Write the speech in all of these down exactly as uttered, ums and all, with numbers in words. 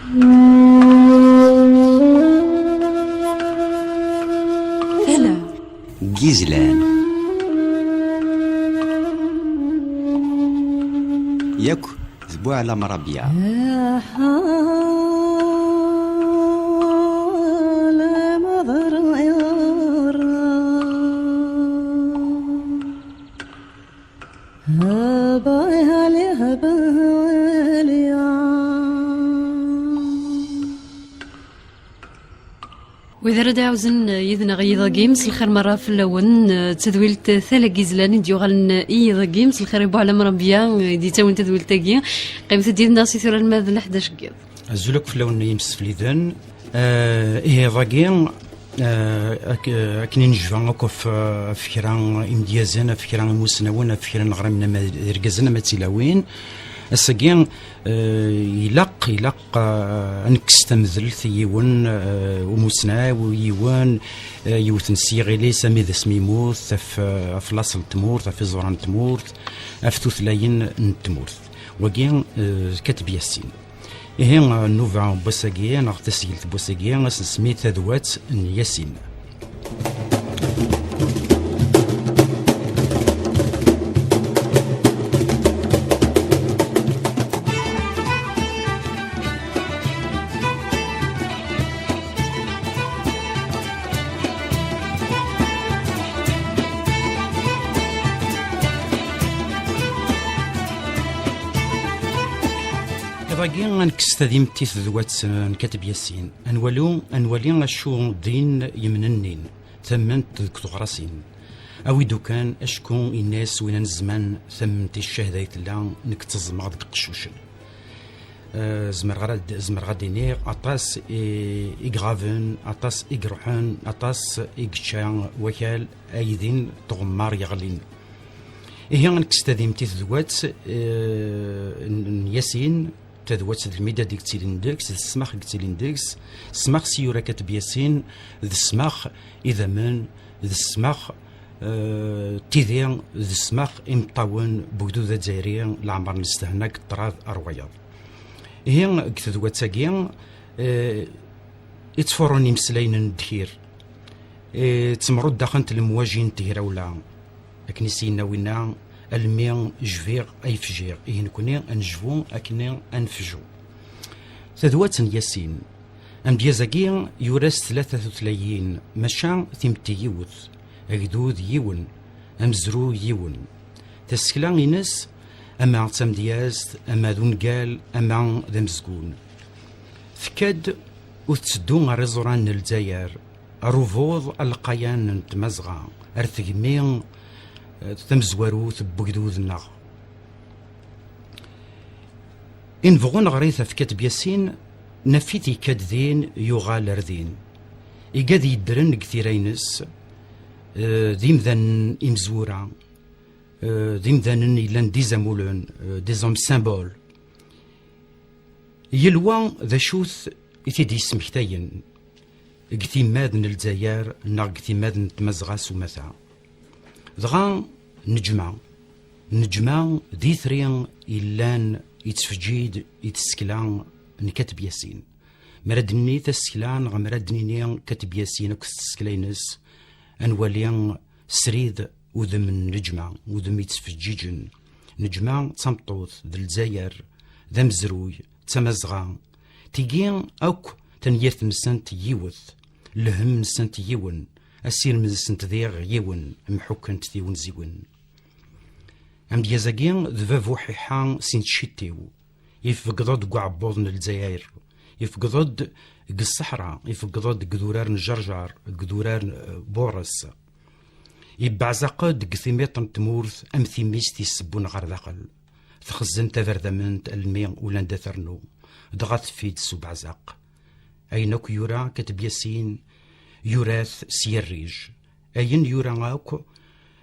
Tala n yizlan. Yakk d Buɛlam Rabia. Wid ara d-iɛawzen yid-neɣ yiḍ-agi, mselxir merra fell-awen. D tadwilt Tala n yizlan i d-yuɣalen i yiḍ-agi. Mselxir i Buɛlam Rabia i d-yettawin tadwilt-agi. Qqimet-d yid-neɣ si tura alma d leḥdac n yiḍ. Azul akk fell-awen ay imsefliden. Eh, ihi iḍ-agi, eh, ak-, akken i nejba akk ɣef, ɣef kra imedyazen, ɣef kra imusnawen, ɣef kra n leɣramin ama d irgazen ama d tilawin. Ass-agi, eh, ilaq, ilaq, eh, ad nekkes tamedlt i yiwen, eh, umusnaw, yiwen, eh, yiwet n syiɣil-is, ami d asmi yemmut, ɣef, ɣef laṣel n tmurt, ɣef iẓuran n tmurt, ɣef tutlayin n tmurt. Wagi, eh, d Kateb Yasin. Ihi, nnuba n wass-agi, neɣ tasgilt n wass-agi, ad s-nsemmi Tadwat n Yasin. Iḍ-agi, ad nekkes tadimt i tedwat n Kateb Yasin. Ad nwali, ad nwali acu din yemnennin, tamment deg teɣrasin. Awi-d ukan acku yenna-yas win n zzman, tamment i ccahda i tella, nekk tteẓmeɣ deg qeccucen. Eh, zemreɣ ara d-, zemreɣ ad d-iniɣ aṭas i, i iɣaben, aṭas i iruḥen, aṭas i yečča wakal, ay din tɣemmar yeɣlin. Ihi, ad nekkes tadimt i tedwat, eh, n, n Yasin, tadwat d lmidad i yettilin deg-s, d ssmax i yettilin deg-s, ssmax s yura Kateb Yasin, d ssmax idammen, d ssmax, eh, tidi, d ssmax imeṭṭawen n ugdud azzayri, leɛmer nestehna deg ṭṭrad ar wayeḍ. Ihi, deg tedwat-agi, eh, i ttfurun imeslayen n ddkir, eh, ttemruddaxent lemwajin n tegrawla, akken i s-yenna winna, almi jbiɣ ay fjiɣ, ihi nekni ad nejbu akken ad nefju. Tadwat n Yasin. Amedyaz-agi yura s tlata tutlayin, maca timetti yiwet, agdud yiwen, amezruy yiwen. Tasekla-ines, ama d tamedyazt, ama d ungal, ama d amezgun. Tekka-d u tetteddu ɣer iẓuran n Lezzayer, ar ubuḍ alqayan n Tmazɣa, ar tgemmi, eh, tamezwarut n wegdud-nneɣ. I nebɣu neɣri ɣef Kateb Yasin, naf-it yekka-d din, yuɣal ar din. Igad yeddren deg tira-ines, eh, d imdanen imezwura, eh, d imdanen yellan d izamulen, eh, des hommes symboles. Yelwa d acu-t i t-id-yesmektayen deg timmad n Lezzayer neɣ deg timmad n Tmazɣa s umata. Dɣa neǧma, neǧma d itri yellan yettfeǧǧiǧ i tsekla n Kateb Yasin. Mi ara d-nini tasekla neɣ mi ara d-nini Kateb Yasin akked tsekla-ines, ad nwali srid udem n neǧma, udem yettfeǧǧiǧen. Neǧma d tameṭṭut, d Lezzayer, d amezruy, d Tamazɣa. Tigi akk tanyirt-nsent yiwet, lhemm-nsent yiwen, asirem-nsent diɣ yiwen, mḥukkent tiwenziwen. Amedyaz-agi d bab uḥiḥa si tcittiw. Ifeggeḍ-d deg uɛebbuḍ n Lezzayer, ifeggeḍ-d deg ṣṣeḥra, ifeggeḍ-d deg idurar n Ǧerǧer, deg idurar n, eh, Burres. Yebbeɛzaq-d deg timiṭ n tmurt am timist yessewwen ɣer daxel. Txezzen taberdament almi ulan d aternu, dɣa teffi-d s ubeɛzaq. Ayen akk yura Kateb Yasin, yura-t s yirrij. Ayen yura akk,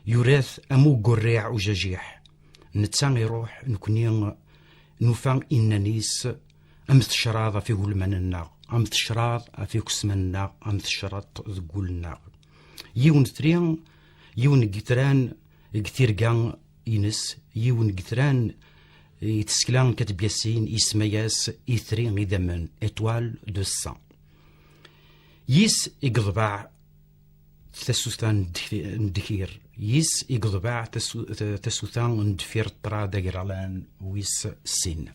yura-t am ugurriɛ ujajiḥ. Netta iruḥ, nekni nufa innan-is am tecraḍ ɣef igulman-nneɣ, am tecraḍ ɣef ikusman-nneɣ, am tecraḍ deg wul-nneɣ. Yiwen tri, yiwen n yitran deg tirga-ines, yiwen n yitran i tsekla n Kateb Yasin, isemma-yas Itri Idammen, Étoile de Sang. Yis i yeḍbeɛ tasuta n ddek-, n ddkir. Yis i yeḍbeɛ tasu-, ta-, tasuta n deffir ṭṭrad agralan wis sin.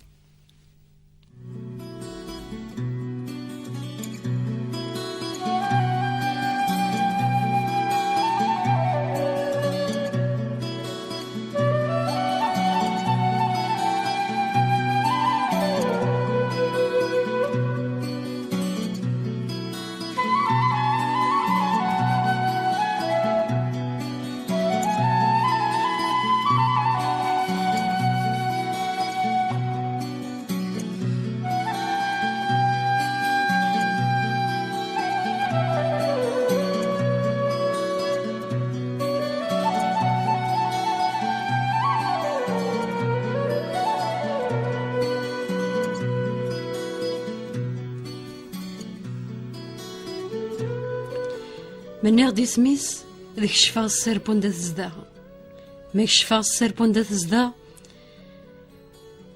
Ma nniɣ-d isem-is, d kecfeɣ sser n wanda tezdeɣ. Ma kecfeɣ sser n wanda tezdeɣ,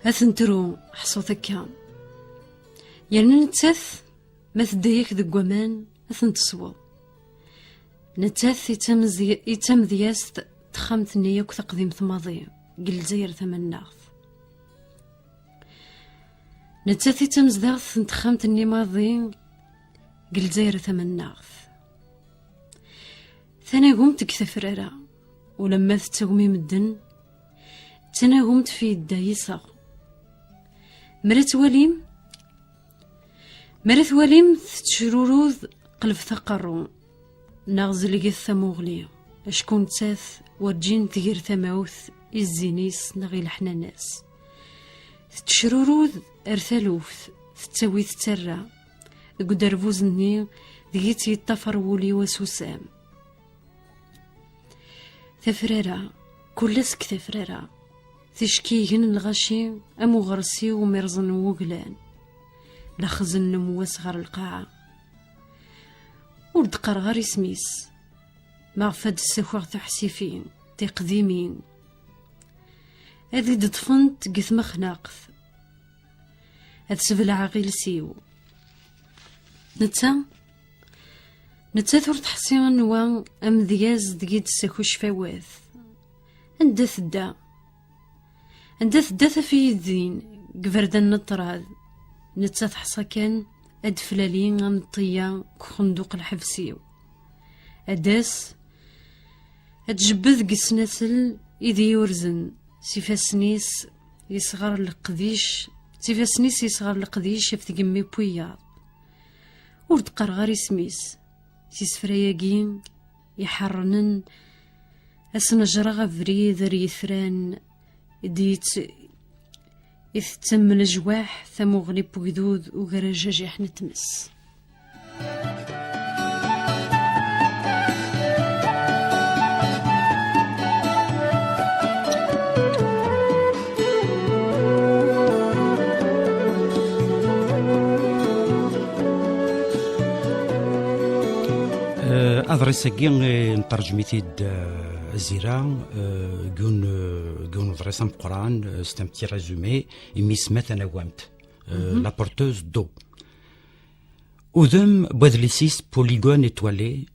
ad ten-tru, ḥṣut akka. Yerna nettat, ma tedda-yak deg waman, ad ten-tesweḍ. Nettat i d tamzi-, i d tamedyazt n texxamt-nni yakk taqdimt maḍi, deg Lezzayer tamannaɣt. Nettat i d tamezdaɣt n texxamt-nni maḍi, deg Lezzayer tamannaɣt. Tanagumt deg tafrara, ulamma tettagmi medden, d tanagumt fi yedda yiseɣ. Mara twalim, mara twalim tettecrurud, qelbet aqerru, neɣ zelget tamuɣli, acku nettat werǧin tger tamawt i zzin-is neɣ i leḥnana-s. Tettecrurud ar taluft, tettawi tettarra, deg uderbuz-nni deg i tt-yeṭṭafar wul-iw asusam. Tafrara, kul ass deg tafrara, tickigen n lɣaci am uɣersiw umi rẓen wuglan, la xzen lemwas ɣer lqaɛa. Ur d-qqareɣ ara isem-is, maɣef ad d-ssakiɣ tuḥsifin tiqdimin, ad i d-ṭṭfent deg tmexnaqt, ad sbelɛeɣ iles-iw. Netta, nettat ur teḥsi anwa amedyaz deg i d-tessaki ccfawat. Anda tedda? Anda tedda taf-iyi din, deg iberdan n ṭṭrad. Netta teḥṣa kan ad d-flali ameṭṭi-ya deg uxenduq lḥebs-iw. Ad d-tas, ad tjebbed deg snasel i d iyi-urzen, s ifassen-is yesɣer leqdic, s ifassen-is yesɣer leqdic ɣef tgemmi n wiyaḍ. Ur d-qqareɣ ara isem-is. S isefra-agi iḥerrnen, ad s-nejreɣ abrid ar yitran i d-yett-, i tettem lejwaḥ tamuɣli n wegdud ugar ajajiḥ n tmes. Eh, aḍris-agi, eh, nterjem-it-id, eh, Azira, eh, deg yiwen, eh, deg yiwen uḍris ameqqran, eh, c'est un petit résumé, imi yesma Tanagamt, eh, la porteuse d'eau. Udem n wadlis-is Polygone Étoilé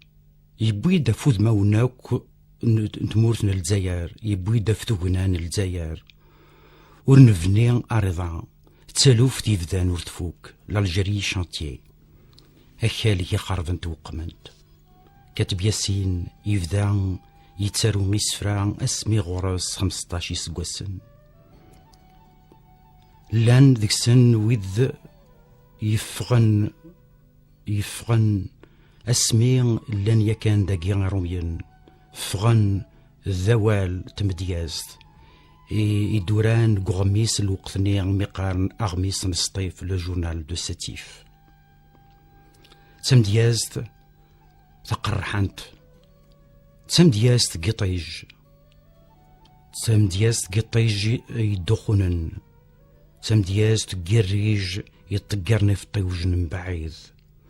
yewwi-d ɣef wudmawen akk n, n tmurt n Lezzayer, yewwi-d ɣef tugna n Lezzayer. Ur nebni ariḍa, d taluft yebdan ur tfuk, l'Algérie chantier. Akal i iqerben tweqqmen-t. Kateb Yasin yebda yettaru isefra asmi ɣur-s xmesṭac iseggasen. Llan deg-sen wid yeffɣen, yeffɣen asmi llan yakan dagi Iṛumyen, ffɣen d awal n tmedyazt i, i d-uran deg uɣmis n lweqt-nni mi qqaren aɣmis n Sṭif, le journal de Sétif. D tamedyazt taqerḥant, d tamedyazt n yiṭij, d tamedyazt n yiṭij yedduxxunen, d tamedyazt n yirrij yeṭṭeggaren ifeṭṭiwjen mebɛid.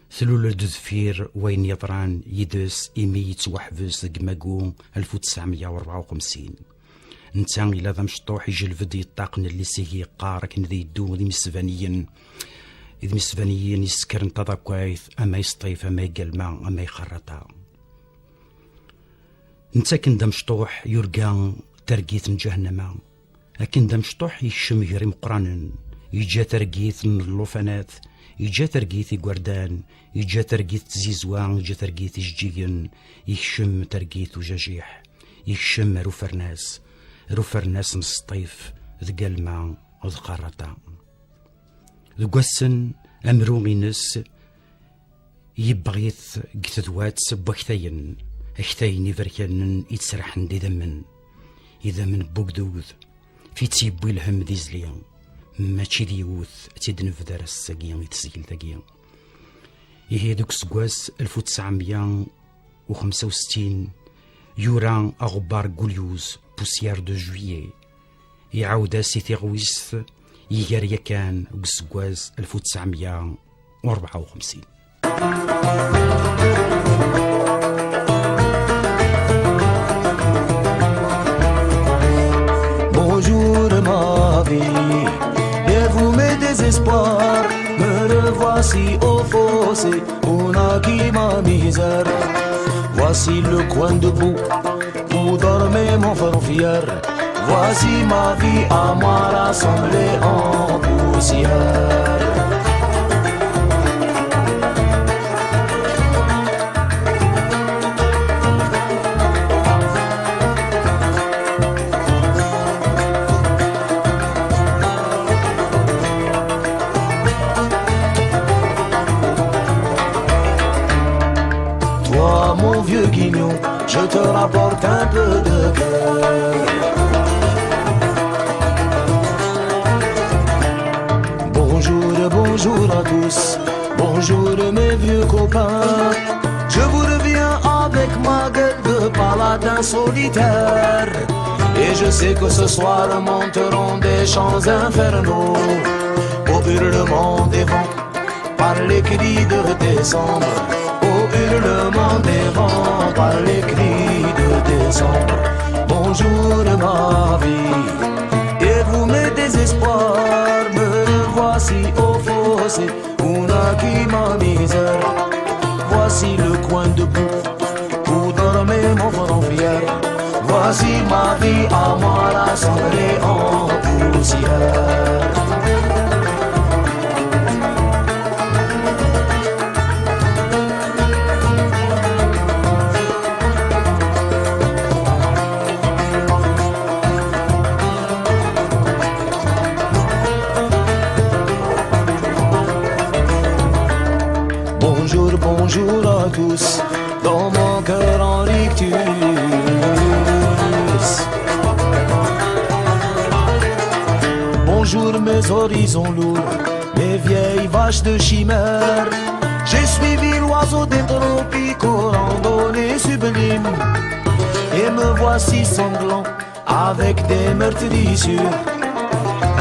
Tlul-d deffir wayen yeḍran yid-s imi yettwaḥbes deg magu alef u tesɛemya u rebɛa u xemsin. Netta yella d amecṭuḥ, ijelbed yeṭṭaq n llis-igi, yeqqar akken d yeddu d imesbaniyen, d imesbaniyen yessekren taḍakkayt, ama i Sṭif, ama i Galma, ama i Xerraṭa. Netta akken d amecṭuḥ yurga targit n ǧahennama. Akken d amecṭuḥ yekcem gar imeqqranen, yeǧǧa targit n llufanat, yeǧǧa targit igerdan, yeǧǧa targit n tzizwa, yeǧǧa targit ijeǧǧigen, yekcem targit ujajiḥ, yekcem ar ufernas, ar ufernas n Sṭif d Galma d Xerraṭa. Deg wassen, amru-ines yebbeɣ-it deg tedwat n waktayen, aktayen iberkanen i d-serḥen d idammen, idammen n wegdud, fi tt-yewwi lhemm d izli, mačči d yiwet ad tt-id-nebder ass-agi i tesgilt-agi. Ihi deg useggas alef u tesɛemya u xemsa u settin yura aɣebbar Gulyuz, Poussière de Juillet, iɛawed-as i tiɣwist iger yakan deg useggas alef u tesɛemya u rebɛa u xemsin. Bonjour ma vie, et vous mes désespoirs, me revoici au fossé, on a qui ma misère. Voici le coin de boue où dormait mon front fier. Voici ma vie à moi rassemblée en poussière. Toi, mon vieux guignon, je te rapporte un peu de cœur. Bonjour, bonjour à tous, bonjour mes vieux copains. Je vous reviens avec ma gueule de paladin solitaire. Et je sais que ce soir monteront des chants infernaux au hurlement des vents, par les cris de décembre, au hurlement des vents, par les cris de décembre. Bonjour ma vie, et vous mes désespoirs, me voici au fossé, on a qui ma misère. Voici le coin de boue où dormait mon grand fier. Voici ma vie à moi rassemblée en poussière. Bonjour, bonjour à tous, dans mon cœur en rictus. Bonjour mes horizons lourds, mes vieilles vaches de chimère. J'ai suivi l'oiseau des tropiques aux randonnées sublimes. Et me voici sanglant avec des meurtrissures.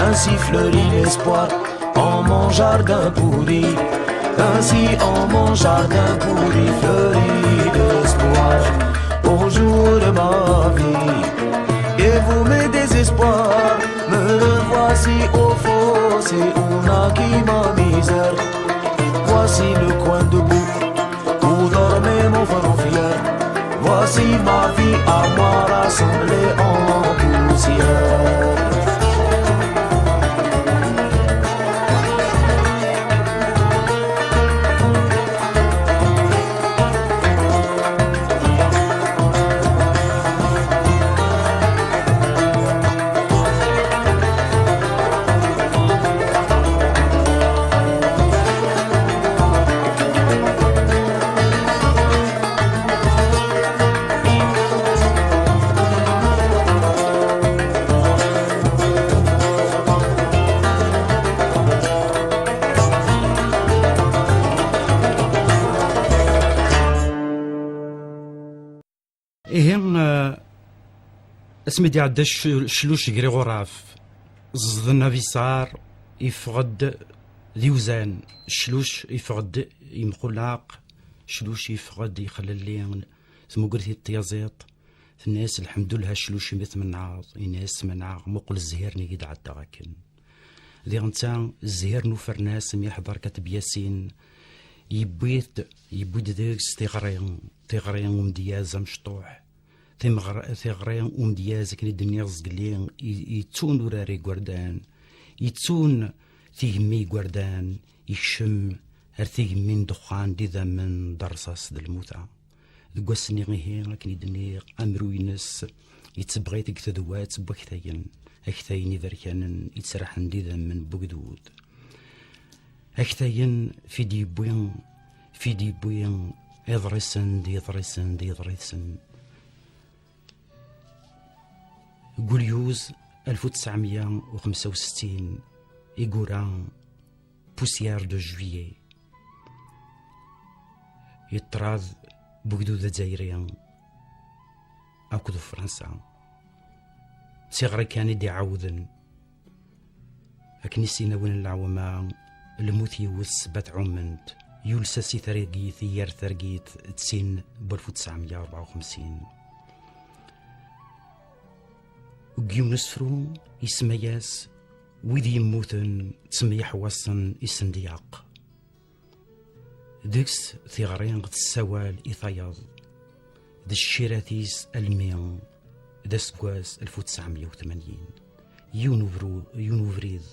Ainsi fleurit l'espoir en mon jardin pourri. Ainsi en mon jardin pourri fleurit l'espoir. Bonjour ma vie, et vous mes désespoirs, me revoici au fossé où naquit ma misère. Voici le coin de boue où dormait mon front fier. Voici ma vie à moi rassemblée en poussière. Ihi, eh, asmi d-iɛedda cc-, ccluc Griɣuraf, ẓẓden Abiṣar, yeffeɣ-d d iwzan, ccluc yeffeɣ-d yemxulleq, ccluc yeffeɣ-d yexlelli tmugert i tyaziḍt, Tenna-yas: "Lḥemdullah, aclucim i tmenɛeḍ." Yenna-yas: "Menɛeɣ, muqel zzhir-nni i d-ɛeddaɣ akken." Diɣ netta, zzhir n ufernas mi yeḥḍer Kateb Yasin, yewwi-d, yewwi-d deg-s tiɣri, tiɣri umedyaz amecṭuḥ, timeɣr-, tiɣri umedyaz akken i d-nniɣ zgelli, i-, yettun urar igerdan, yettun tigemmi igerdan, yekcem ar tigemmi n ddexxan d idammen d rrṣaṣ d lmuta. Deg wass-nni ihi, akken i d-nniɣ, amru-ines yettebɣi-t deg tedwat n waktayen, aktayen iberkanen yettraḥen d idammen n wegdud. Aktayen fi d-yewwi, fi d-yewwi iḍrisen d iḍrisen d iḍrisen. Deg ulyuz alef u tesɛemya u xemsa u settin i yura Poussière de Juillet, yeṭṭrad n wegdud azzayri akked Fransa. D tiɣri kan i d-iɛawden. Akken i s-yenna win n leɛwama, lmut yiwet ssebba tɛument, yules-as i targit, i yir targit d sin n walef u tesɛemya u rebɛa u xemsin. Deg yiwen usefru, isemma-yas Wid yemmuten ttemyeḥwaṣen isendyaq. Deg-s tiɣri tessawal i tayeḍ d ccirat-is almi d aseggas alef u tesɛemya u tmanyin. Yiwen ubru-, yiwen ubrid,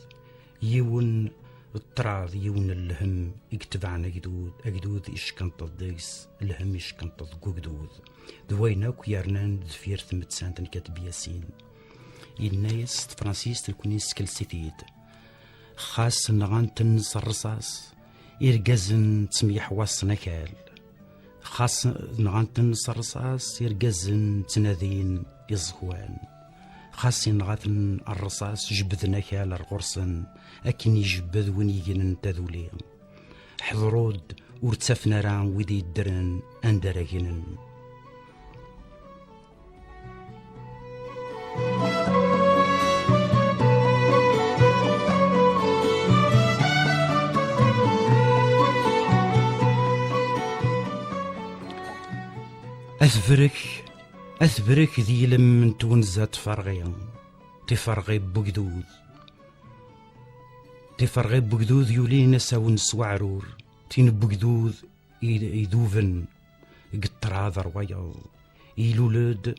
yiwen ṭṭrad, yiwen n lhem i yetebɛen agdud, agdud ickenṭeḍ deg-s, lhem ickenṭeḍ deg ugdud. D wayen akk yernan deffir tmettant n Kateb Yasin. Yenna-yas s tefransist, nekkni neskels-it-id. Xas nɣan-ten s rrṣaṣ, irgazen ttemyeḥwaṣen akal. Xas nɣan-ten s rrṣaṣ, irgazen ttnadin iẓekwan. Xas inɣa-ten rrṣaṣ, jebbden akal ar ɣur-sen, akken ijebbed win yegnen taduli. Ḥḍru-d, ur ttafen ara wid yeddren anda ara gnen. Atbrek, atbrek d yilem n twenza n tferɣi, tiferɣi n wegdud. Tiferɣi n wegdud yulin asawen s waɛrur, tin n wegdud i-, iduben deg ṭṭrad ar wayeḍ, ilul-d,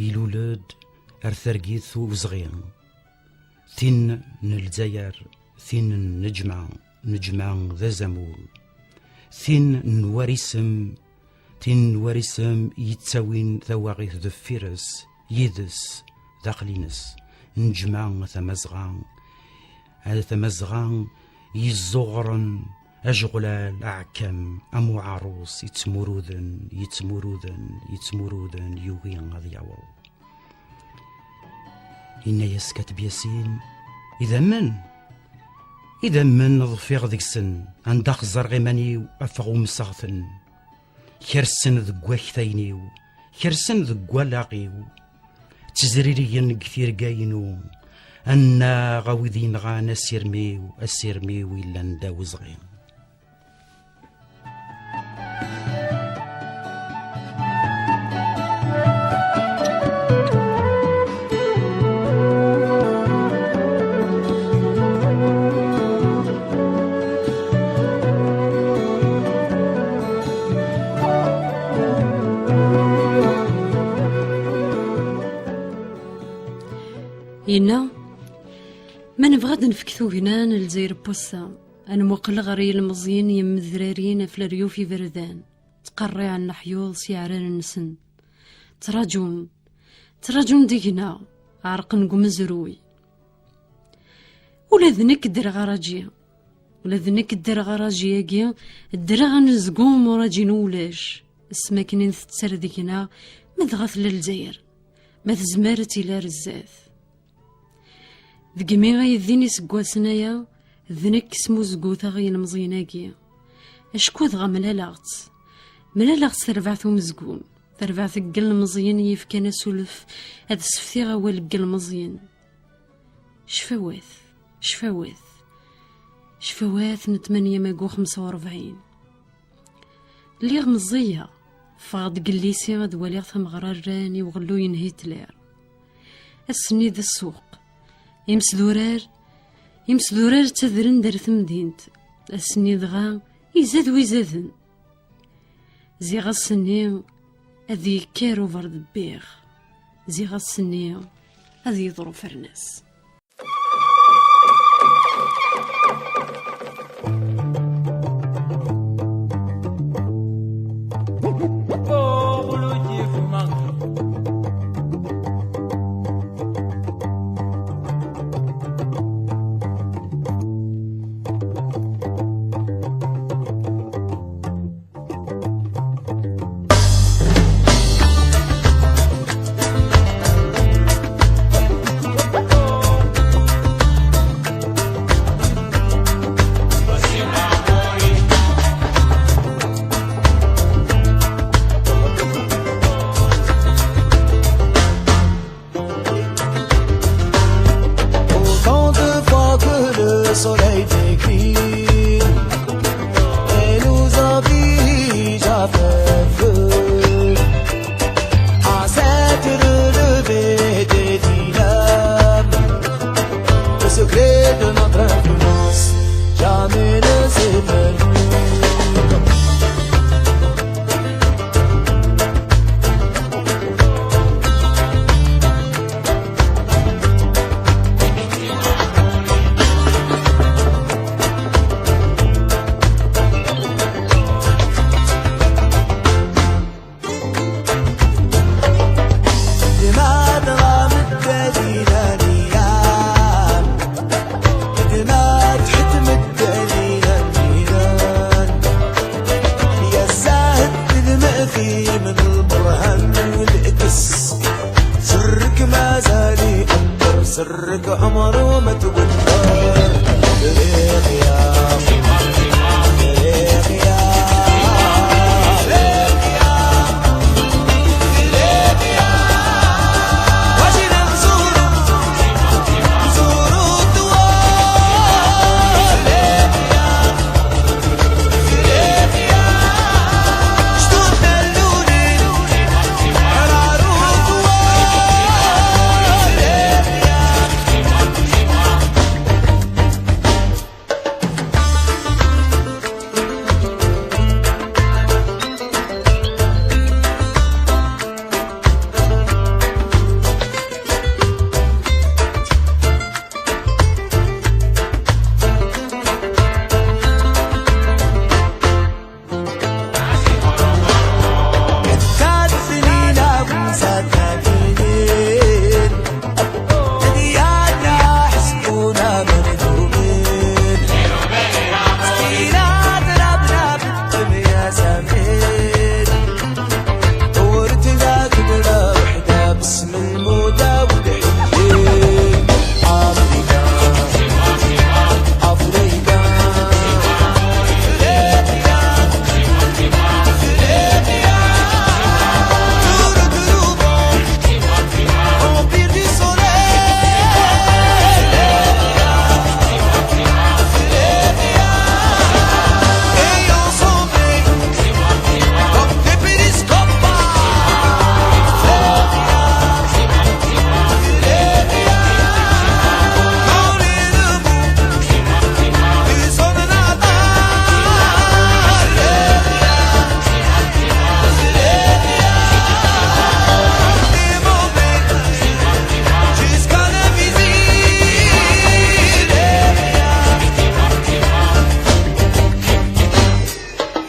ilul-d ar targit uzɣi, tin n Lezzayer, tin n Neǧma, Neǧma d azamul, tin n Warisem, tin n Warisem yettawin tawaɣit deffir-s, yid-s, daxel-ines, Neǧma Tamazɣa, a Tamazɣa yezzuɣren ajeɣlal aɛekkam am uɛarus yettmuruden, yettmuruden, yettmuruden, yugi ad yaweḍ. Yenna-yas Kateb Yasin: "Idammen, idammen ḍfiɣ deg-sen, anda xẓerɣ iman-iw afeɣ umseɣ-ten. Kersen deg waktayen-iw, kersen deg wallaɣ-iw, ttezririgen deg tirga-inu, annaɣ a wid yenɣan asirem-iw, asirem-iw yellan d awezɣi." Yenna: "Ma nebɣa ad nefk tugna n Lezzayer n wass-a, ad nmuqel ɣer yilmeẓyen yemmedrarin ɣef leryuf iberdan, ttqerriɛen leḥyuḍ s yeɛrar-nsen. Ttraǧun, ttraǧun deg-neɣ, ɛerqen deg umezruy. Ula d nekk ddreɣ araǧi. Ula d nekk ddreɣ araǧi-agi, ddreɣ anezgum uraǧi n ulac. Asmi akken i tetter deg-neɣ, ma dɣa tella Lezzayer, ma tezmer ad tili ar zdat." Deg mi ay ddin iseggasen aya, d nekk smuzguteɣ ilemẓiyen-agi. Acku dɣa mlaleɣ-tt. Mlaleɣ-tt terbaɛt umezgun, terbaɛt deg yilmeẓyen yefkan asulef ad seftiɣ awal deg yilmeẓyen. Cfawat, cfawat, cfawat n tmanya magu xemsa u rebɛin. Lliɣ meẓẓiyeɣ. Ffɣeɣ-d deg llisi ad waliɣ tameɣra rran i uɣelluy n Hitler. Ass-nni d ssuq. Imesdurar, imesdurar ttadren-d ar temdint. Ass-nni dɣa izad wizaden. Ziɣ ass-nni ad yekker ubeṛdebbiɣ. Ziɣ ass-nni ad yeḍru fernas. Autant de fois que le soleil décline et nous oblige à faire feu, à cette relevée des dynames, le secret de notre influence jamais ne s'est perdu. سرك عمره ما تولى.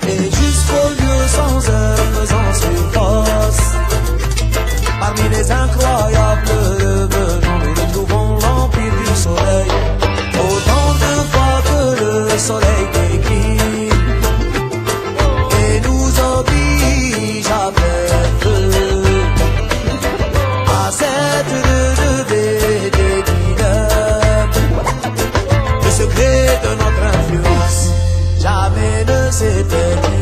Et jusqu'au lieu sans heure faisant surface, parmi les incroyables revenants, nous retrouvons l'empire du soleil. Autant de fois que le soleil décline et nous oblige à faire feu à cette relevée des dynasties. Le secret de notre influence jamais ne s'est perdu.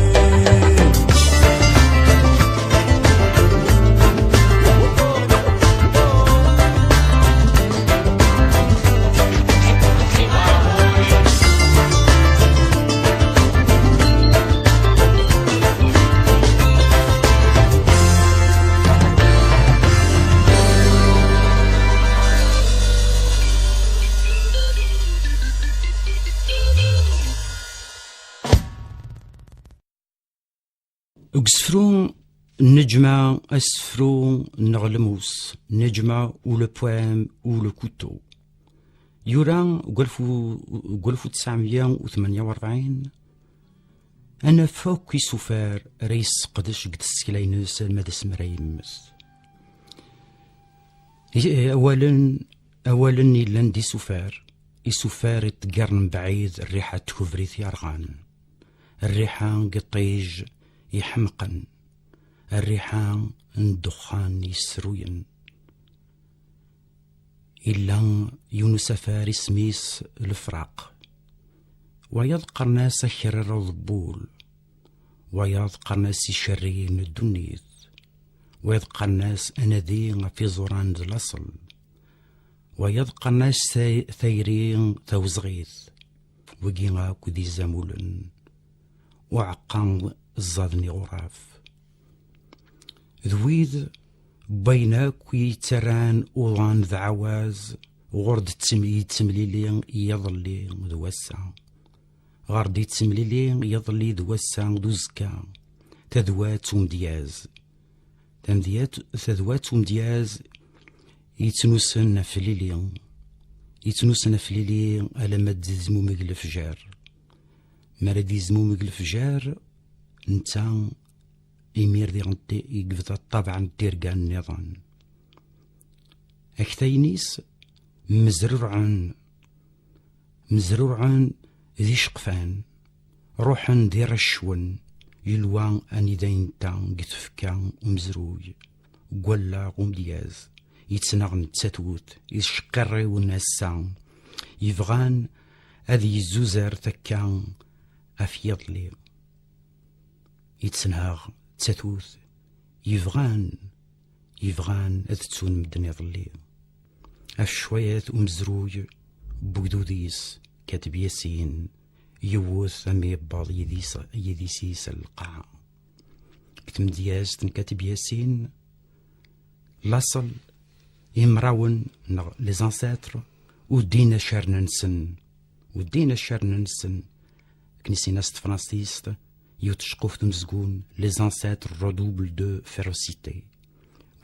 Deg usefru, neǧma asefru neɣ lmus, neǧma ou le poème ou le couteau. Yura deg walef u, deg walef u tesɛemya u tmenya u rebɛin, ad naf akk isufar ara yesseqdec deg tsekla-ines alma d asmi ara yemmet. I-, awalen, awalen yellan d isufar, isufar iṭeggaren mebɛid rriḥa n tkebrit yerɣan, rriḥa n yiṭij iḥemqen, rriḥa n ddexxan yessruyen. Illa yiwen usafar isem-is lefraq. Wayeḍ qqaren-as akerrer uḍebbul. Wayeḍ qqaren-as icerriyen n ddunit. Wayeḍ qqaren-as anadi ɣef iẓuran d laṣel. Wayeḍ qqaren-as tay-, tayri tawezɣit. Wigi akk d izamulen uɛeqqa ẓẓaden iɣuraf. D wid wwayen akk yettarran uḍan d ɛawaz ɣur d-ttem-, yettemlili yiḍelli d wass-a. Ɣer d-yettemlili yiḍelli d wass-a d uzekka, tadwat umedyaz. Tamdyat, tadwat umedyaz yettnusen ɣef lili, yettnusen ɣef lili alamma d-yezmumeg lefjer. Mi ara d-yezmumeg lefjer, netta imir diɣen ti-, yebda ṭṭabeɛ n tirga nniḍen. Aktayen-is mmezrurɛen, mmezrurɛen d iceqfan, ruḥen d iracwen, yelwa anida yenta deg tfekka umezruy, deg wallaɣ umedyaz, yettnaɣ d tatut, iceqqirriwen ass-a, yebɣan ad yezzuzer takka ɣef yiḍelli. Yettnaɣ d tatut yebɣan, yebɣan ad ttun medden iḍelli. Ɣef ccwayat umezruy n wegdud-is, Kateb Yasin, yewwet am yebbaḍ yidis-, yidis-is ar lqaɛa. Deg tmedyazt n Kateb Yasin, laṣel, imrawen neɣ les ancêtres, ur ddin accaren-nsen, ur ddin accaren-nsen, akken i s-yenna s tefransist yiwet tceqquft umezgun, les ancêtres redoublent de férocité.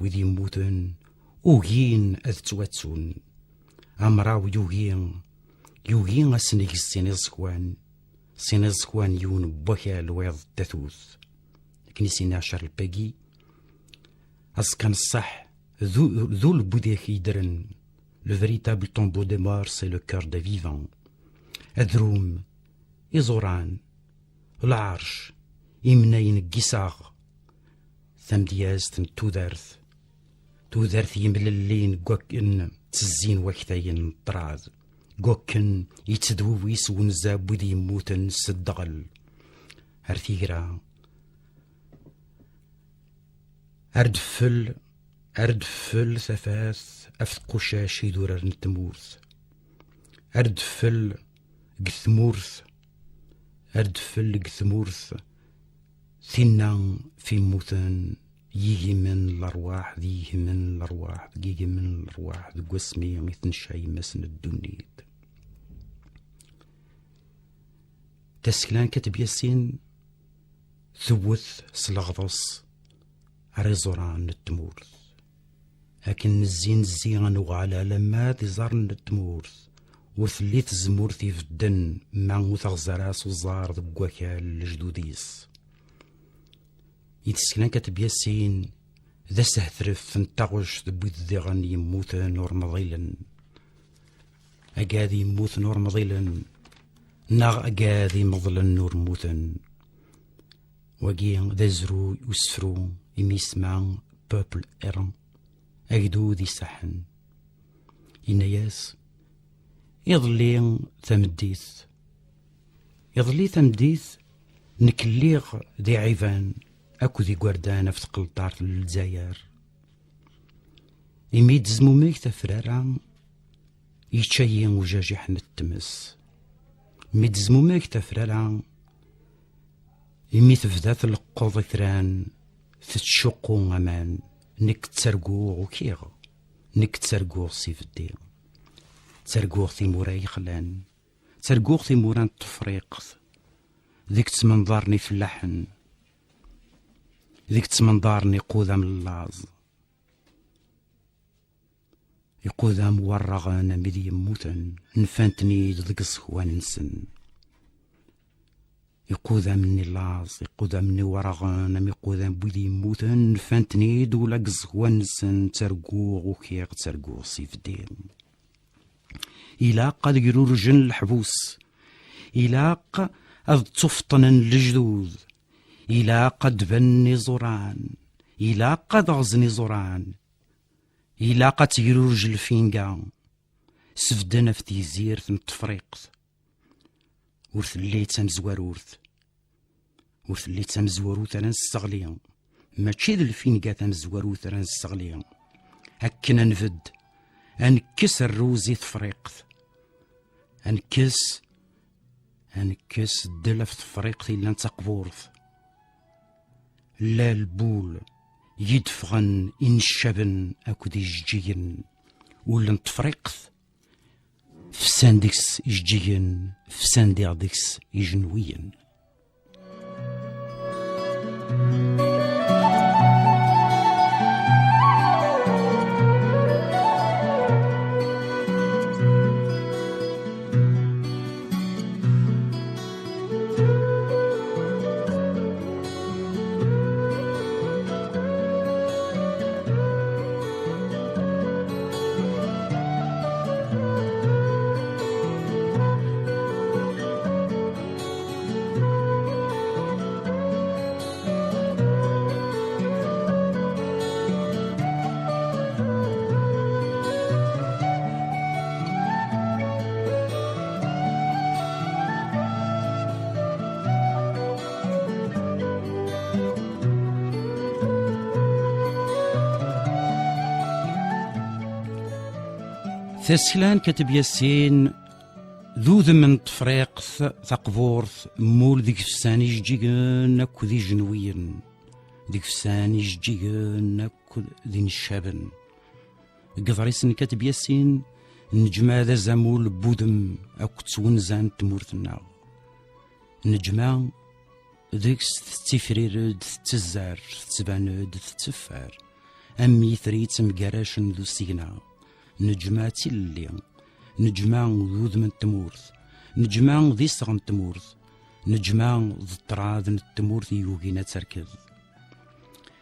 Wid yemmuten ugin ad ttwattun. Amraw yugi, yugi ad s-negz sin iẓekwan, sin iẓekwan yiwen n wakal wayeḍ d tatut. Akken i s-yenna Charles Péguy, aẓekka n ṣṣeḥ d u-, d ul n wid yeddren. Le véritable tombeau des morts, c'est le cœur des vivants. Adrum, iẓuran, lɛerc, imnayen n yiseɣ, tamedyazt n tudert, tudert yemlellin deg wakken ttezzin waktayen n ṭṭrad, deg wakken yettedwiwis wenza n wid yemmuten s ddeɣel. Ar tigra, ar d-teffel, ar d-teffel tafat ɣef tqucac idurar n tmurt. Ar d-teffel deg tmurt, ar d-teffel deg tmurt, tinna f immuten, yigimen n lerwaḥ, d yigimen n lerwaḥ, d yigimen n lerwaḥ, deg wasmi i tenca yemma-s n ddunit. Tasekla n Kateb Yasin tewwet s leɣḍes ar iẓuran n tmurt. Akken nezzi, nezzi, ad nuɣal alamma d iẓar n tmurt. Ur telli tezmurt ibedden ma ur teɣzi ara s uẓar deg wakal n lejdud-is. I tsekla n Kateb Yasin d asehdref n taɣect n wid diɣen yemmuten ur mḍilen. Agad yemmuten ur mḍilen, neɣ agad imeḍlen ur mmuten. Wagi d azruy usefru imi yesma Peuple errant, agdud isaḥen. Yenna-yas: "Iḍelli tameddit, iḍelli tameddit, nekk lliɣ di Ɛiban akked igerdan ɣef tqelṭart n Lezzayer. Imi d-tezmumeg tafrara, yečča-yi ujajiḥ n tmes. Mi d-tezmumeg tafrara, imi tebda tleqqeḍ itran, tettcuqqu aman, nekk ttarguɣ ukiɣ, nekk ttarguɣ s ibeddi. Ttarguɣ timura yexlan, ttarguɣ timura n Tefriqt, deg ttmenḍaren ifellaḥen." Deg ttmenḍaren iqudam n laẓ, iqudam warraɣen am wid yemmuten, nfan-ten-id deg iẓekwan-nsen. Iqudam-nni laẓ, iqudam-nni warraɣen am iqudam n wid yemmuten, nfan-ten-id ula deg iẓekwan-nsen. Ttarguɣ, ukiɣ, ttarguɣ s ibeddi. Ilaq ad grurjen leḥbus. Ilaq ad ttufṭnen lejdud. Ilaq ad d-banen iẓuran. Ilaq ad ɣzen iẓuran. Ilaq ad tegrurej lfinga. Sbedden ɣef tegzirt n Tefriqt. Ur telli d tamezwarut. Ur telli d tamezwarut ara nesseɣli. Mačči d lfinga tamezwarut ara nesseɣli. Akken ad nbedd, ad nekkes rruz i Tefriqt. Ad nekkes, ad nekkes ddel ɣef Tefriqt yellan d taqburt. Lal Bul, i d-ffɣen ineccaben akked ijeǧǧigen. Ul n Tefriqt, fsan deg-s ijeǧǧigen, fsan diɣ deg-s ijenwiyen. Tasekla n Kateb Yasin d udem n Tefriqt taqburt, mul deg fsan ijeǧǧigen akked ijenwiyen, deg fsan ijeǧǧigen akked d ineccaben. Deg iḍrisen n Kateb Yasin, neǧmeɛ d azamul n wudem akked twenza n tmurt-nneɣ. Neǧmeɛ deg-s tettifrir-d, tettezzar, tettban-d, tetteffer, am yitri yettemgaracen d usigna. Neǧmeɛ d tilelli, neǧmeɛ d udem n tmurt, neǧmeɛ d iseɣ n tmurt, neǧmeɛ d ṭṭrad n tmurt i yugin ad terked.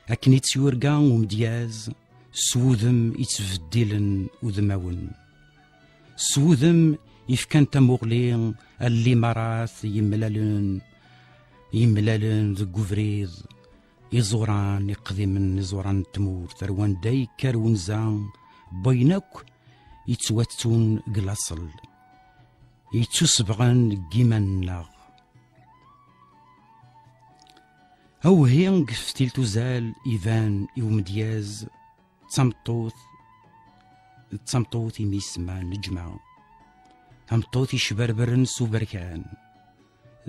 Akken i tt-yurga umedyaz s wudem i ttbeddilen udmawen. S wudem i fkan tamuɣli a limarat yemlalen, yemlalen deg ubrid, iẓuran iqdimen, iẓuran n tmurt, ar wanda yekker wenza n wayen akk yettwattun deg laṣel, yettusebɣen deg yiman-nneɣ. Awhi deg teftilt uzal iban i umedyaz d tameṭṭut, d tameṭṭut imi isemma Neǧma. Tameṭṭut icberbren s uberkan,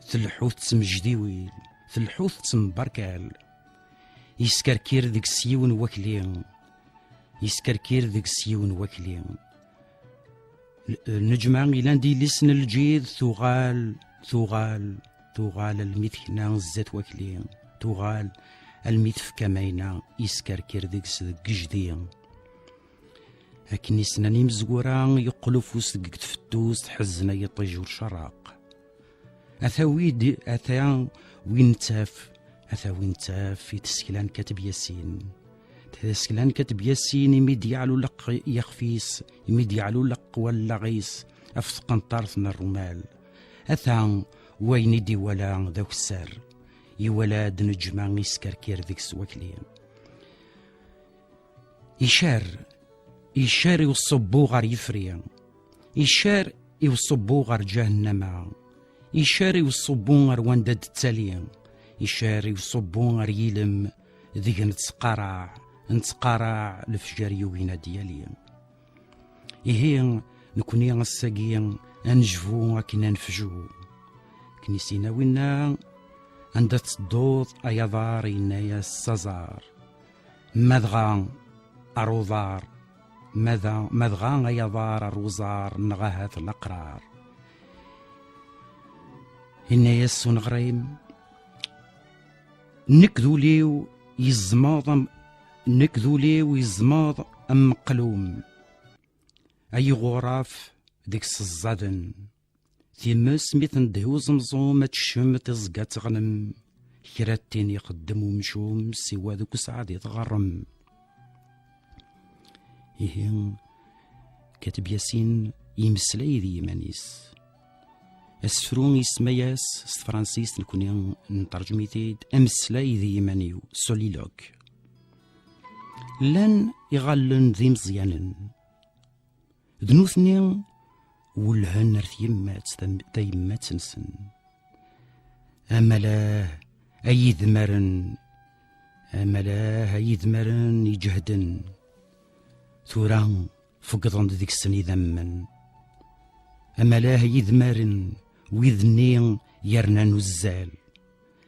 tleḥḥu tettemjdiwil, tleḥḥu tettemberkal. Yeskerkir deg-s yiwen wakli, yeskerkir deg-s yiwen wakli. Neǧma ilan d ilis n lǧid, tuɣal, tuɣal, tuɣal almi tekna zdat wakli, tuɣal almi tefka mayna, iskerkir deg-s deg ijdi. Akken i s-nnan imezwura, yeqqel ufus deg tfettust, ḥezzen ay iṭij ur cerraq. Ata wid, ata win nettaf, ata win nettaf i tsekla n Kateb Yasin. Tasekla n Kateb Yasin, imi d-yeɛlu leq yixef-is, imi d-yeɛlu leq wallaɣ-is ɣef tqenṭart n rrumal. Ata wayen i d-iwala d akessar. Iwala-d Neǧma iskerkir deg-s wakli. Icar, icar i uṣubbu ɣer yifri, icar i uṣubbu ɣer ǧahennama, icar i uṣubbu ɣer wanda d-ttali, icar i uṣubbu ɣer yilem deg nettqaraɛ, nettqaraɛ lefjer yugin ad d-yali. Ihi, nekni ass-agi ad nejbu akken ad nefju. Akken i s-yenna winna, anda tedduḍ ay aḍar, yenna-yas s aẓar. Ma dɣa ar uḍar, ma da-, ma dɣa ay aḍar ar uẓar, neɣ ahat leqrar. Yenna-yas uneɣrim, nekk d ul-iw Yezmeḍ am, nekk d ul-iw yezmeḍ am meqlum. Ay iɣuraf deg-s ẓẓaden. Times mi tendeh uẓemẓum ad tekcem tiẓga teɣnem. Kra d tin ixeddem umcum siwa deg usɛad i tɣerrem. Ihi, Kateb Yasin yemmeslay d yiman-is. Asefru yesma-yas s tefransist, nekni nterjem-it-id ameslay d yiman-iw, soliloque. Llan iɣallen d imeẓyanen. D nutni welhen ar tyemmat, tam-, tayemmat-nsen. Amalah ay idmaren, amalah ay idmaren iǧehden. Tura feggḍen-d deg-sen idammen. Amalah ay idmaren, wid-nni yernan uzzal.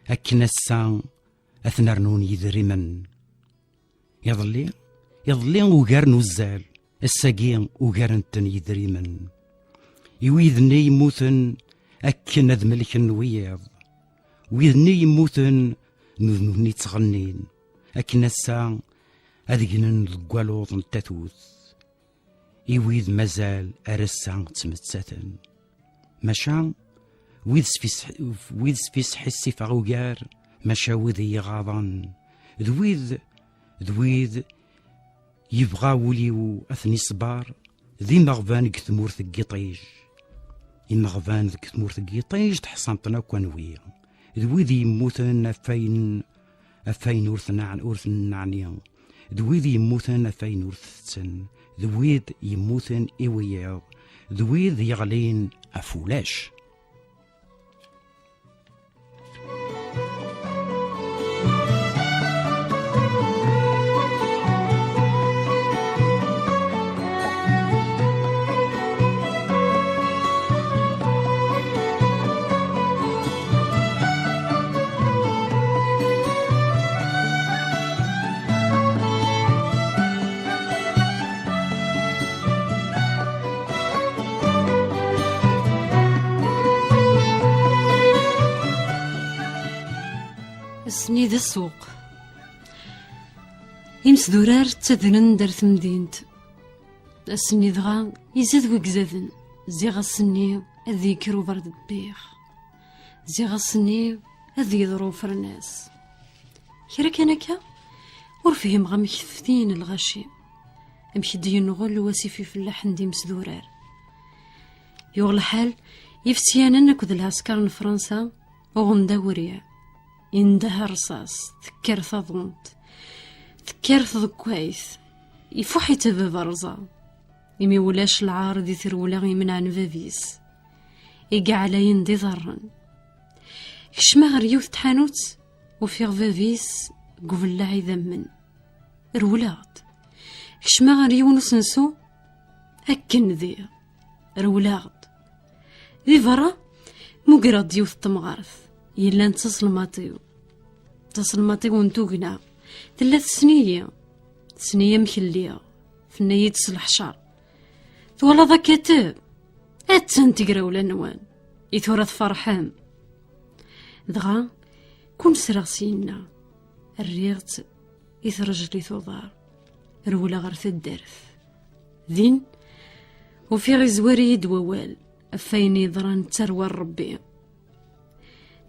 Akken ass-a ad ten-rnun yidrimen. Iḍelli, iḍelli ugaren uzzal, ass-agi ugaren-ten yidrimen. I wid-nni yemmuten akken ad melken wiyaḍ, wid-nni yemmuten nutni ttɣennin, akken ass-a ad gnen deg waluḍ n tatut. I wid mazal ar ass-a ttmettaten. Maca wid sfis-, wid sfisḥissifeɣ ugar, maca wid i iɣaḍen, d wid, d wid yebɣa wul-iw ad ten-iṣber, d imeɣban deg tmurt n yiṭij. Imeɣban deg tmurt n yiṭij teḥṣamt-ten akk anwi. D wid yemmuten ɣef wayen, ɣef wayen ur ten-, ur ten-neɛni. D wid yemmuten ɣef wayen ur t-tetten. D wid yemmuten i wiyaḍ. D wid yeɣlin ɣef ulac. Ass-nni d ssuq. Imesdurar ttadren-d ar temdint. Ass-nni dɣa izad wegzaden. Ziɣ ass-nni ad yekker uberdebbix. Ziɣ ass-nni ad yeḍru ufernas. Kra kan akka, ur fhimeɣ amek teftin lɣaci, amek d-yenɣel wasif ifellaḥen d imesdurar. Yuɣ lḥal, ifetyanen akked lɛesker n Fransa uɣen-d awriɛ. Indeh rrṣaṣ, tekker taḍunt, tekker tḍekkayt, ifuḥ-itt bab rrẓa, imi ulac lɛar di trewla imenɛen bab-is, i yeɛlayen d iḍarren. Kecmeɣ ɣer yiwet n tḥanut, ufiɣ bab-is deg ubellaɛ idammen. Rewleɣ-d. Kecmeɣ ɣer yiwen usensu, akken diɣ. Rewleɣ-d. Di berra, mugreɣ-d yiwet n temɣart yellan d taselmaṭ-iw. D taselmaṭ-iw n tugna. Tella tessen-iyi. Tessen-iyi amek lliɣ. Tenna-yi-d s leḥcer: "Twalaḍ akateb? Attan tegrawla-nwen. I tura tferḥem." Dɣa, kun sreɣ syenna, rriɣ-tt i trejlit uḍar, rewleɣ ɣer taddart. Din, ufiɣ izwar-iyi-d wawal ɣef wayen yeḍran d tarwa n Ṛebbi.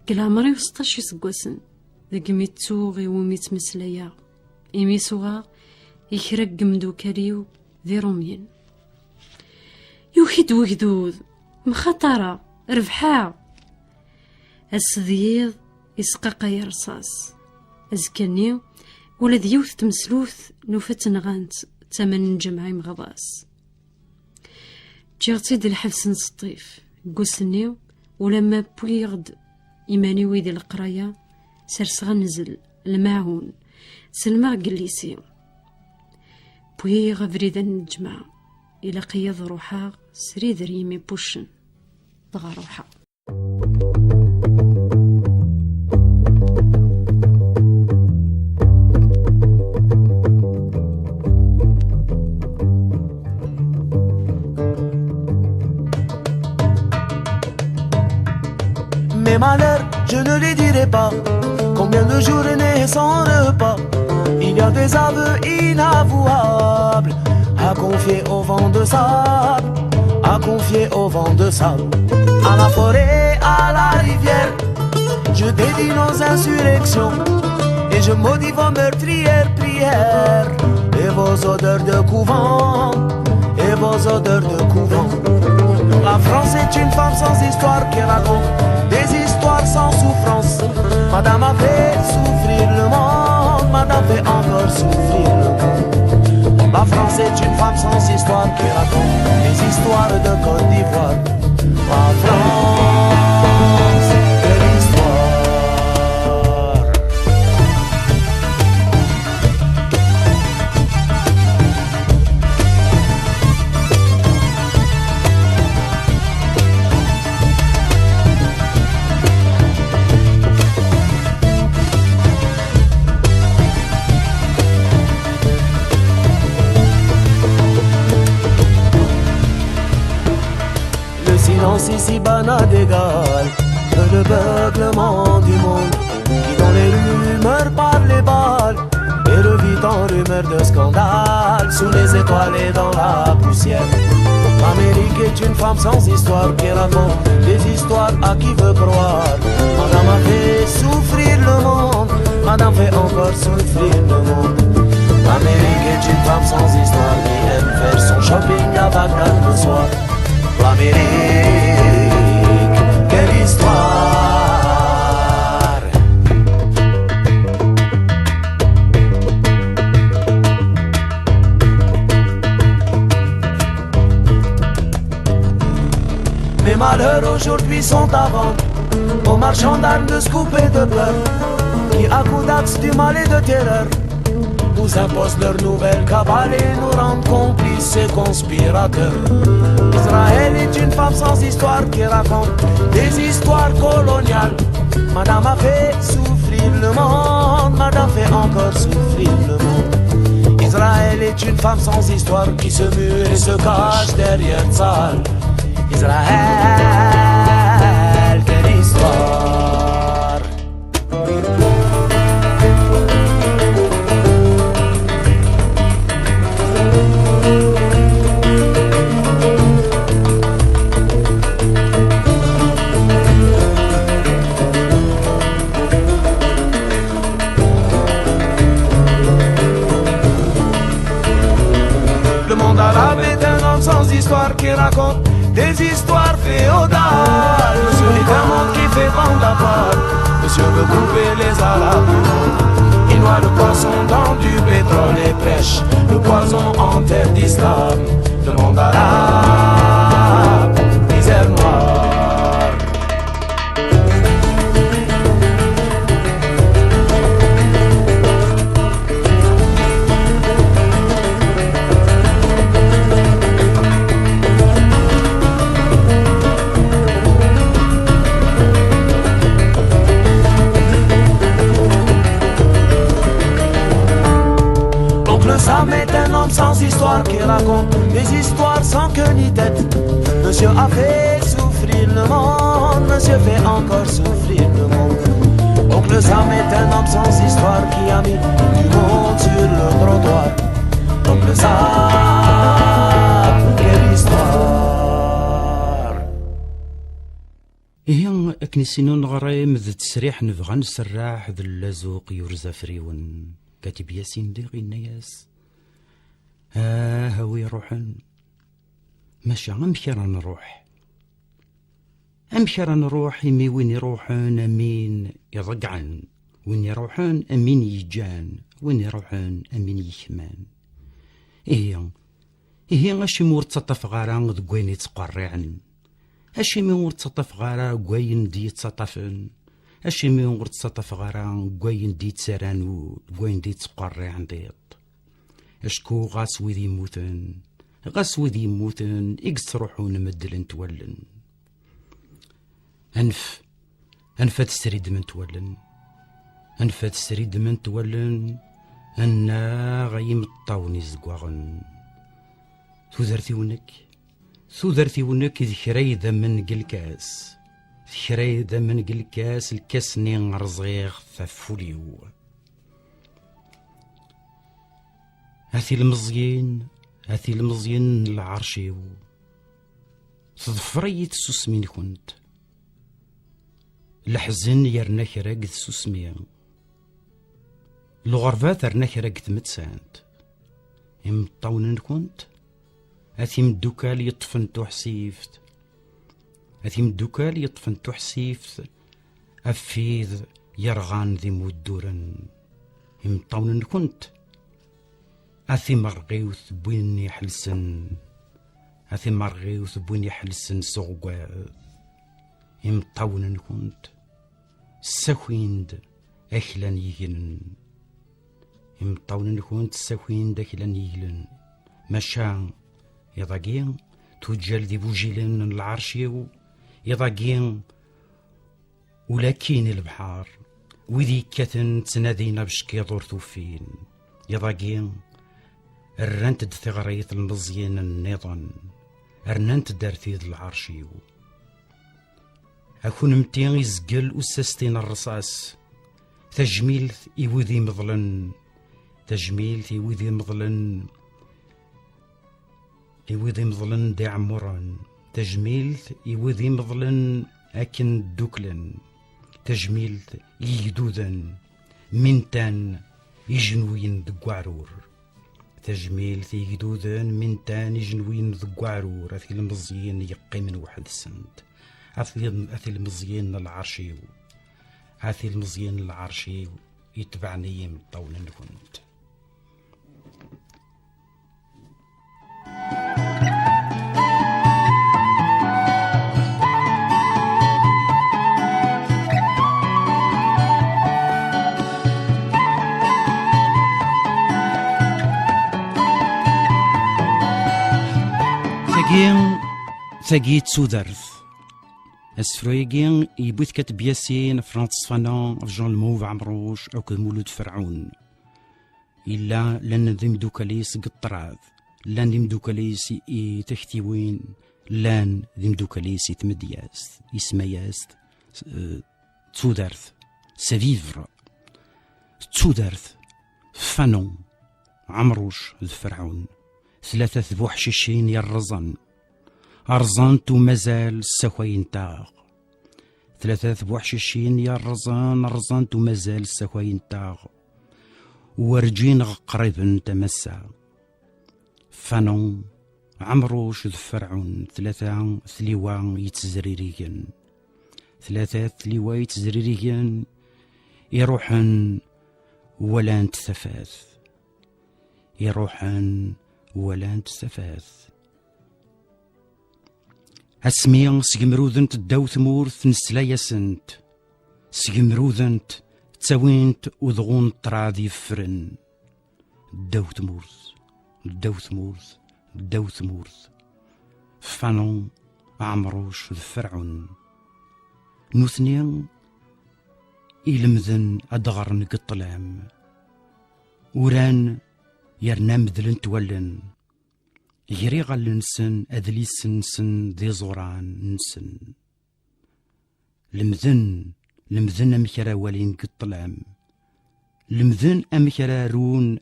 Deg leɛmer-iw seṭṭac iseggasen, degmi ttuɣ iwumi ttmeslayeɣ, imi suɣeɣ i kra n yemdukal-iw d Irumyen. Yuki-d wegdud, mxaṭareɣ, rebḥeɣ. Ass d yiḍ, isqaqay rrṣaṣ. Azekka-nni, ula d yiwet n tmeslubt nufa-tt nɣan-tt d tama n lǧameɛ imeɣḍas. Ǧǧiɣ-tt-id lḥebs n Seṭṭif. Deg wass-nni, ulamma wwiɣ-d iman-iw i di leqraya, serseɣ anzel, lmaɛun, selmeɣ deg llisi. Wwiɣ abrid n lǧemɛa. Ilaq-iyi ad ruḥeɣ srid ar yimi puccen. Dɣa ruḥeɣ. Mes malheurs, je ne les dirai pas. Combien de journées sans repas, il y a des aveux inavouables à confier au vent de sable, à confier au vent de sable. À la forêt, à la rivière, je dédie nos insurrections et je maudis vos meurtrières prières et vos odeurs de couvent, et vos odeurs de couvent. La France est une femme sans histoire qui raconte des histoires sans souffrance. Madame a fait souffrir le monde, Madame fait encore souffrir le monde. La France est une femme sans histoire qui raconte des histoires de Côte d'Ivoire. La France, quelle histoire. Le silence ici-bas n'a d'égal que le beuglement du monde qui dans les rumeurs par les balles et le vide en rumeurs de scandale sous les étoiles et dans la poussière. L'Amérique est une femme sans histoire qui raconte des histoires à qui veut croire. Madame a fait souffrir le monde, Madame fait encore souffrir le monde. L'Amérique est une femme sans histoire qui aime faire son shopping à Bagdad le soir. L'Amérique, quelle histoire. Mes malheurs aujourd'hui sont à vendre aux marchands d'armes de scoop et de peur qui, à coups d'axe du mal et de terreur, nous imposent leur nouvelle cabale et nous rendent complices et conspirateurs. Israël est une femme sans histoire qui raconte des histoires coloniales. Madame a fait souffrir le monde, Madame fait encore souffrir le monde. Israël est une femme sans histoire qui se mue et se cache derrière Tsahal. Israël, quelle histoire. Le monde arabe est un homme sans histoire qui raconte des histoires féodales. Monsieur est un monde qui fait bande à part. Monsieur veut couper les Arabes. Il noie le poisson dans du pétrole et prêche le poison en terre d'islam. Le monde arabe, misère noire. Oncle Sam est un homme sans histoire qui raconte des histoires sans queue ni tête. Monsieur a fait souffrir le monde, monsieur fait encore souffrir le monde. Oncle Sam est un homme sans histoire qui a mis du monde sur le trottoir. Oncle Sam, quelle histoire. Ihi, akken i sin uneɣrim d ttesriḥ nebɣa nserreḥ d llazuq yurez afriwen. Katib Yasin diɣ yenna-yas: "Ah, a wi iruḥen, maca amek ara nruḥ? Amek ara nruḥ imi win iruḥen am win iḍeggɛen, win iruḥen am win yeǧǧan, win iruḥen am win yekman?" Ihi, ihi acimi ur ttaṭṭafeɣ ara deg wayen yettqerriɛen? Acimi ur ttaṭṭafeɣ ara deg wayen d-yettaṭṭafen? Acimi ur ttaṭṭafeɣ ara deg wayen d-yettarran ul, deg wayen d-yettqerriɛen tiṭ? Acku ɣas wid yemmuten, ɣas wid yemmuten i yettruḥun meddlent wallen. Anef, anef ad sridment wallen, anef ad sridment wallen, annaɣ ay imeṭṭawen izeggaɣen. Tudert-iw nekk, tudert-iw nekk d kra idammen deg lkas. tekra idammen deg lkas, lkas-nni rẓiɣ-t ɣef wul-iw. A tilmeẓyin, a tilmeẓyin n lɛerc-iw, teḍfer-iyi tsusmi-nkent. Leḥzen yerna kra deg tsusmi. Lɣerba terna kra deg tmettant. Imeṭṭawen-nkent, a timeddukal yeṭṭfen tuḥsift, a timeddukal yeṭṭfen tuḥsift ɣef wid yerɣan d imudduren. Imeṭṭawen-nkent, a timerɣiwt n win iḥelsen, a timerɣiwt n win iḥelsen s uɣewwaɣ. Imeṭṭawen-nkent ssakin-d aklan yeglen. Imeṭṭawen-nkent ssakin-d aklan yeglen. Maca iḍ-agi tuǧǧal d ibujilen n lɛerc-iw, iḍ-agi ulakin i lebḥer, wid yekkaten ttnadin abeckiḍ ur t-ufin. Iḍ-agi rrant-d tiɣri telmeẓyin nniḍen, rnant-d ar tid lɛerc-iw. A kunemti izgel usasti n rrṣas, tajmilt i wid imeḍlen, tajmilt i wid imeḍlen, i wid imeḍlen d iɛemmuren, tajmilt i wid imeḍlen akken dduklen, tajmilt i yigduden mi ntan ijenwiyen deg waɛrur. Tajmilt i yigduden mi ntan ijenwiyen deg waɛrur, a tilmeẓyin yeqqimen weḥd-sent, a til-, a tilmeẓyin n lɛerc-iw, a tilmeẓyin n lɛerc-iw, itebɛen-iyi imeṭṭawen-nkent. Tagi, tagi d tudert. Asefru-agi yewwi-t Kateb Yasin, Francis Fanon, Jean Lemouve Ɛemruc akked Mulud Ferɛun. Yella llan d imdukal-is deg ṭṭrad, llan d imdukal-is i taktiwin, llan d imdukal-is i tmedyazt. Isemma-yas-d, eh, tudert, c'est vivre. Tudert, Fanon, Ɛemruc d Ferɛun, tlata tbuḥcicin yerrẓen, rẓent u mazal ssakayent-aɣ. Tlata tbuḥcicin yerrẓen, rẓent u mazal ssakayent-aɣ. Werǧin ɣ-qribent am ass-a. Fanon, Ɛemruc d Ferɛun, tlata tliwa yettezririgen. Tlata tliwa yettezririgen, iruḥen walant tafat. Iruḥen walant tafat. Asmi sgemrudent ddaw tmurt, nesla-yasent. Sgemrudent, ttawint udɣun ṭṭrad yeffren. Ddaw tmurt, ddaw tmurt, ddaw tmurt. Fanon, Ɛemruc d Ferɛun. Nutni ilemden ad ɣren deg ṭṭlam. Uran yerna medlent wallen. Ger iɣallen-nsen, adlis-nsen d iẓuran-nsen. Lemden, lemden amek ara walin deg ṭṭlam. Lemden amek ara arun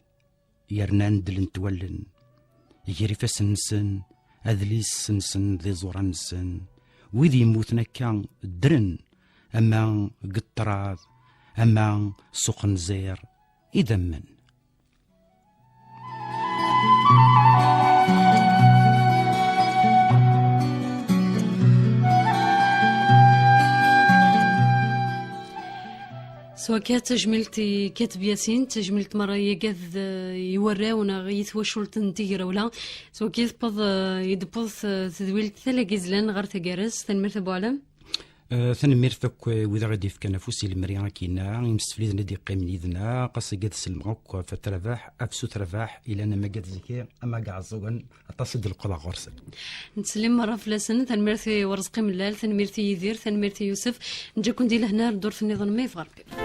yerna ndlent wallen. Ger ifassen-nsen, adlis-nsen d iẓuran-nsen. Wid yemmuten akka ddren, ama deg ṭṭrad, ama s uxenziṛ, idammen. S wakka, tajmilt i Kateb Yasin, tajmilt merra i yagad, eh, i warraw neɣ i twacult n Tigrawla. S wakka i tewweḍ, eh, i d-tewweḍ, eh, tedwilt Tala Gizlan ɣer taggara-s. Tanemmirt a Buɛlam. Eh, tanemmirt akk, eh, wid aɣ-d-yefkan afus i lemri akkinna, imsefliden i d-yeqqimen yid-neɣ, ɣas akka ad sellmeɣ akk ɣef At Rabaḥ, afsut Rabaḥ, ilan amagad zik, amagad ɛeẓẓugen, aṭas i d-leqqḍeɣ ɣur-sen. Nettsellim merra fell-asen, tanemmirt i Werẓqi Mellal, tanemmirt i Yidir, tanemmirt i Yusef, neǧǧa-ken di lehna ar ddurt nniḍen ma yebɣa Rebbi.